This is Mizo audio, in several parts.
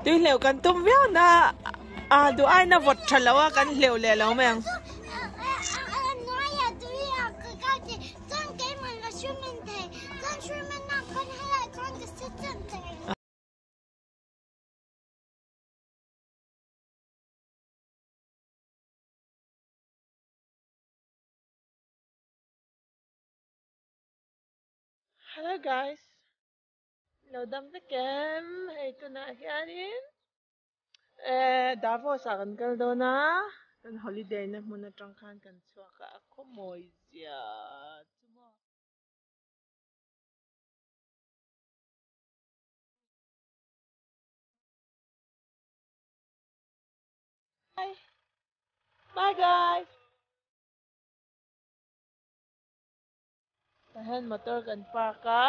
Tui hleuh kan tum viau na a duh aiin a vawt tha lo a kan hleuh leh lo mai ang. Hello guys lo dam vek em hei tunah hianin eh Davos ah kan kal dawn a kan holiday na hmun atang khan kan chhuak a a khawmawi zia chu maw. Bye bye guys. Tah hian motor kan park a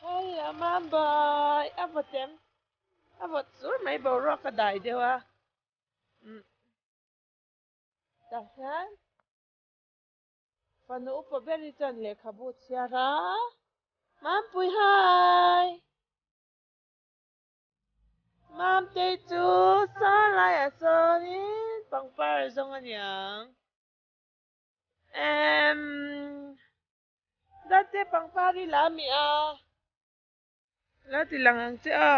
hei a mam bai a vawt em a vawt sur mai boruak a dai deuh a umm tah hian fanu upa ber hi chuan lehkhabu chhiar a Mampui hi. Mamtei chu sar laiah sawnin pangpar a zawng a niang. Emm Date pangpar hi la mi a la ti lang ang che a.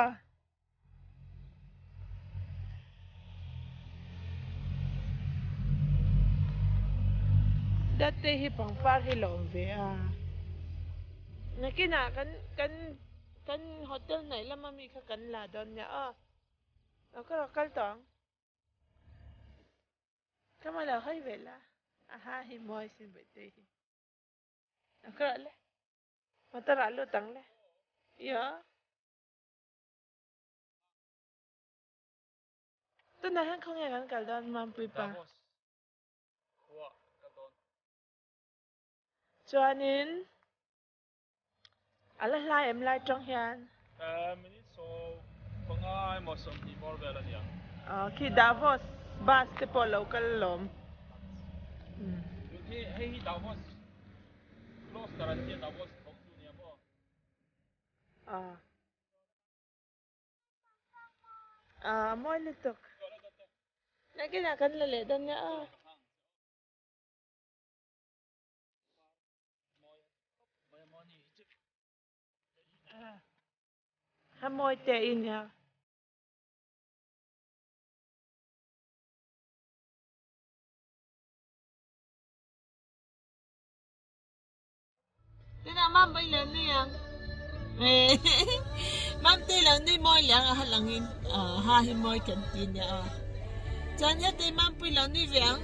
Date hi pangpar hi la awm ve a. Nakinah kan kan. Kan hotel hnaih lama mi kha kan la dawn nia aw. Lo ka rawh kal tawh ang. Ka ma lo hawi ve la. Aha hi mawi sin bawih te hi. Lo ka rawh le. Motor ah lut ang le. Iyo. Tunah hian khawnge kan kal dawn Mampui pa? Davos khua kal dawn. Chuanin. A la hlai em lai tang hian. Minute 15 emaw 20 bawr vel a ni ang. Khi Davos bus te pawh lo kal alawm. Tun hi hei hi Davos Kloster an tia Davos thawk chu nia maw. A mawi lutuk. Nakinah kan la leh dawn nia aw. Ha mawi te i nia. Tunah mam bai lo nui ang. Mam te lo nui mawi leh ang a ha langin ha hi mawi kan ti nia aw. Chuan heti mam pui lo nui ve ang.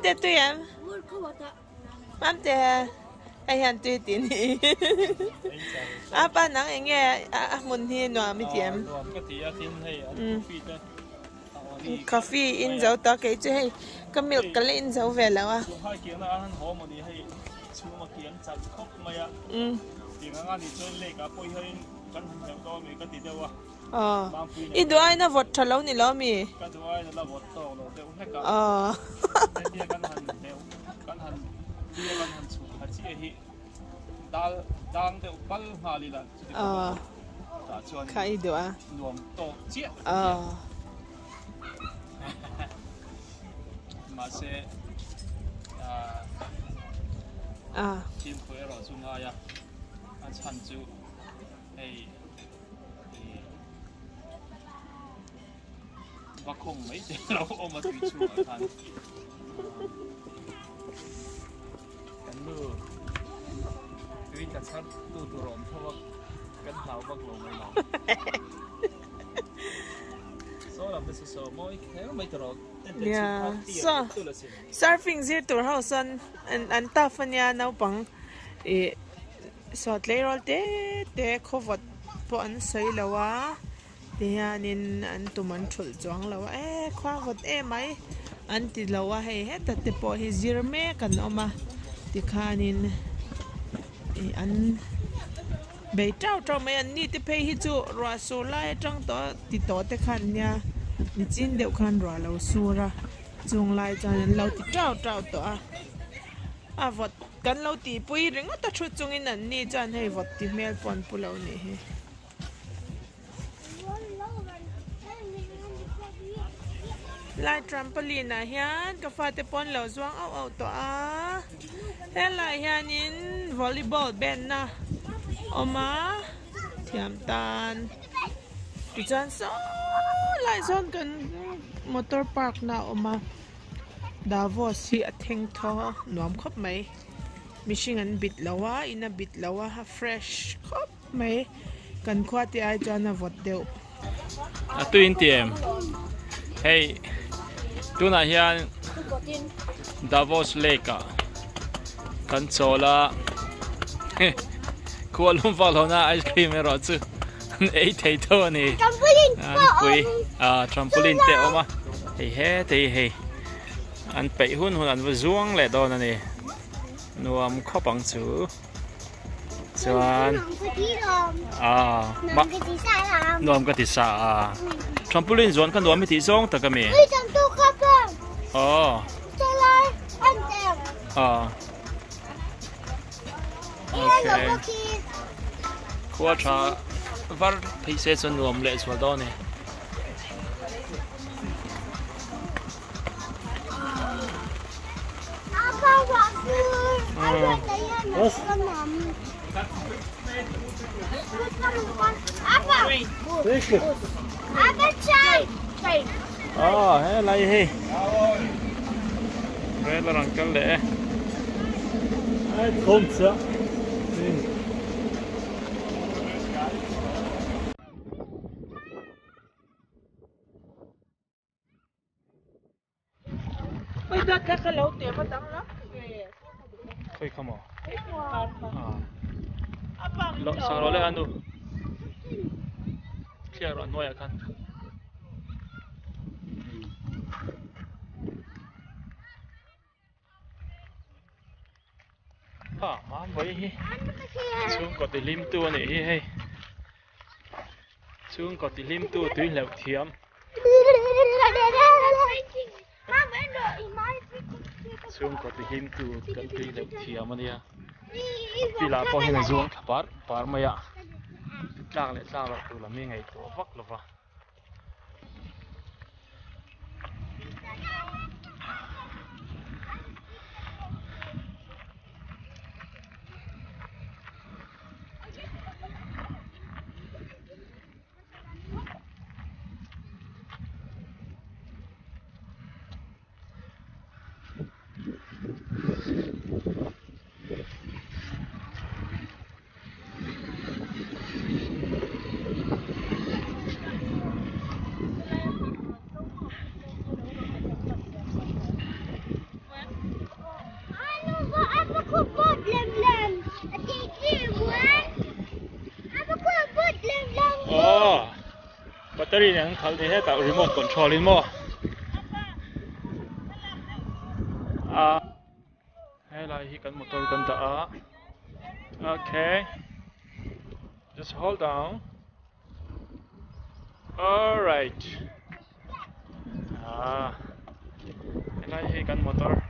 Mamte tui em? Mamte hei hian tui tih ni. Apa nang enge a hmun hi nuam i ti em? Nuam ka ti a tin hei an coffee te Coffee in zo ta kei chu hei ka milk ka la in zo ve lo a. Hai kiang na an haw mawni hei chhung a kiang chak khawp mai a. Tiang anga ni chuan lake ah pawh hian kan han hleuh dawn mai ka ti deuh a. Aw i duh aiin a vawt tha lo ni lo mi? Ka duh aiin a la vawt tawk lo deuh hlek a. Aw. Hetia kan han hleuh kan han tia kan han chhuk thla chiah hi dal dang deuh pal nghal ila chuti Aw. Tah chuan Kha i duh a. Nuam tawk chiah. Aw. Mahse ah fimkhur erawh chu ngai a a chhan chu hei va khawng mai te lo awm a tui chhungah khan kan nu tui tla chhar tu tur a awm tho a kan hlau vak lo mai lo saw lam te chu saw mawi kher mai ta rawh Nia saw surfing zir tur ho sawn an tough ania naupang ih saw tleirawl te te khawvawt pawh an sawi lo a tihianin an tum an thulh chuang lo a e khua vawt em mai an ti lo a hei heta te pawh hi zir mek an awm a tikhanin ih an bei tau tau mai an ni te phei hi chu ruah sur lai atang tawh ti tawh te khan nia nichin deuh khan ruah lo sur a chung lai chuan an lo ti tau tau tawh a a vawt kan lo tihpui ringawt a thu chungin an ni chuan hei vawt ti hmel pawh an pu lo nih hi. Lai trampoline ah hian ka fate pawh an lo zuang auh auh tawh a helaiah hianin volleyball band a awm a thiam tan tichuan saw lai sawn kan motor park na a awm a Davos hi a theng thaw nuam khawp mai mihring an bit lo a in a bit lo a a fresh khawp. Mai kan khua te ai chuan a vawt deuh. A tui in ti em? Hei tunah hian Davos Lake ah kan chawl a khua lum vak lo na ice cream erawh chu an ei thei tho a ni. Trampoline pawh a awm. Ah trampoline te a awm a hei hete hi hei an peih hun hun an va zuang leh dawn a ni nuam khawp ang chu. Chuan ah nuam ka ti sa a trampoline zuan kha nuam hi tih zawng tak a mi aw ah okay khua tha var phei se chuan nuam leh zual dawn a ni. Ah helai hi rel a rawn kal leh e. Khawi kha maw? Lo sang rawh le anu. Thliak rawh hnuaiah khan. Ah, mam vawi hi chhungkaw ti hlim tu a nih hi hei chhungkaw ti hlim tu tui hleuh thiam chhungkaw ti hlim tu kan tui hleuh thiam a nia a pilah pawh hian a zuang thla par par mai a tlak leh tlak loh tur lam hi ngaihtuah vak lo va. Battery nen an khalh ni hetah remote control in maw a helai hi kan motor kan dah a okay just hold down alright ah helai hi kan motor.